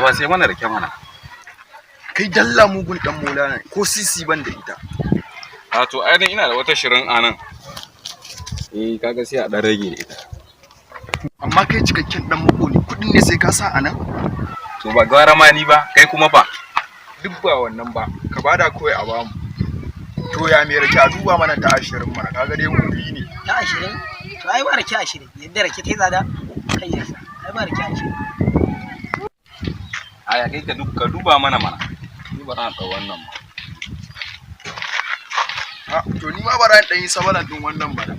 Baba, sai mana rake mana. Kai dalla mugun dan mola ko sisi ban da ita. A to ai ina da wata shirin anan. Eh, kaga sai a dan rage da ita. Amma kai cikakken dan mako ne, kudin ne sai ka sa anan? To ba gwara ma ni ba, kai kuma fa. Duk ba wannan ba, ka bada kawai a bamu. To ya me rake a duba mana ta 20 mana, kaga dai mu biyu ne. Ta 20? To ai ba rake 20, yadda rake ta yi tsada kai yasa. Ai ba rake 20. Aya kai ka duba mana mana. Ni ba na ɗau wannan ba. Ha, to ni ma bara in ɗan yi sabalan ɗin wannan bana.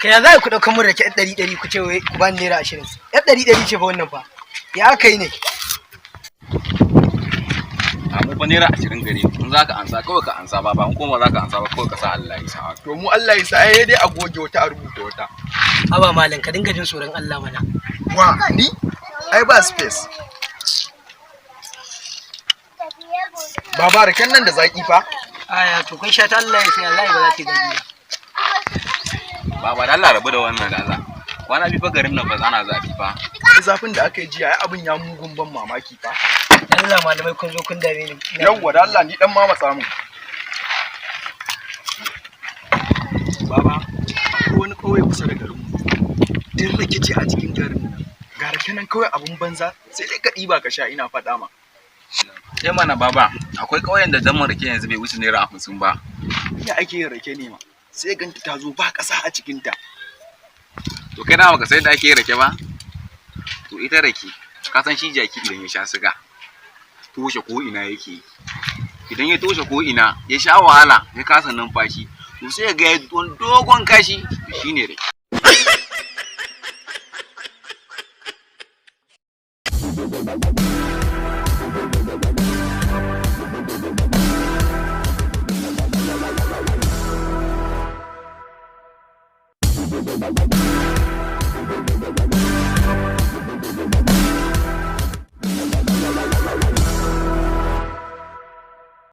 Kai ya za ku ɗauka mun rake 100 ku ce wai ku bani naira 20. 100 ce fa wannan fa. Ya aka yi ne? A mu fa naira 20 gare in za ka ansa kawai ka ansa ba in kuma za ka ansa ba kawai ka sa Allah ya sa. To mu Allah ya sa ai dai a goge wata a rubuta wata. Haba malam, ka dinga jin tsoron Allah mana. Wa ni? Ai ba space. Baba raken nan da zaki fa. Aya to kai sha ta Allah ya sai Allah ba za ta gaji ba. Baba da Allah rabu da wannan da Allah. Kwana biyu fa garin nan fa ana zafi fa. Zafin da aka yi jiya ai abin ya mugun ban mamaki fa. Allah malamai kun zo kun dame ni. Yawwa da Allah ni dan ma matsa mun. Baba, akwai wani kauye kusa da garinmu. Duk rikici a cikin garin nan. Ga rake nan kawai abun banza sai dai ka ɗiba ka sha ina faɗa ma. Sai mana baba, akwai ƙauyen da zaman rake yanzu bai wuce naira 50 ba. Ya ake yin rake ne ma. Sai ganta ta zo ba ƙasa a cikinta. To kai na baka san yadda ake yin rake ba? To ita rake, ka san shi jaki idan ya sha siga, toshe ko ina yake yi. Idan ya toshe ko ina, ya sha wahala, ya kasa numfashi, to sai ga ya wani dogon kashi, to shine rake.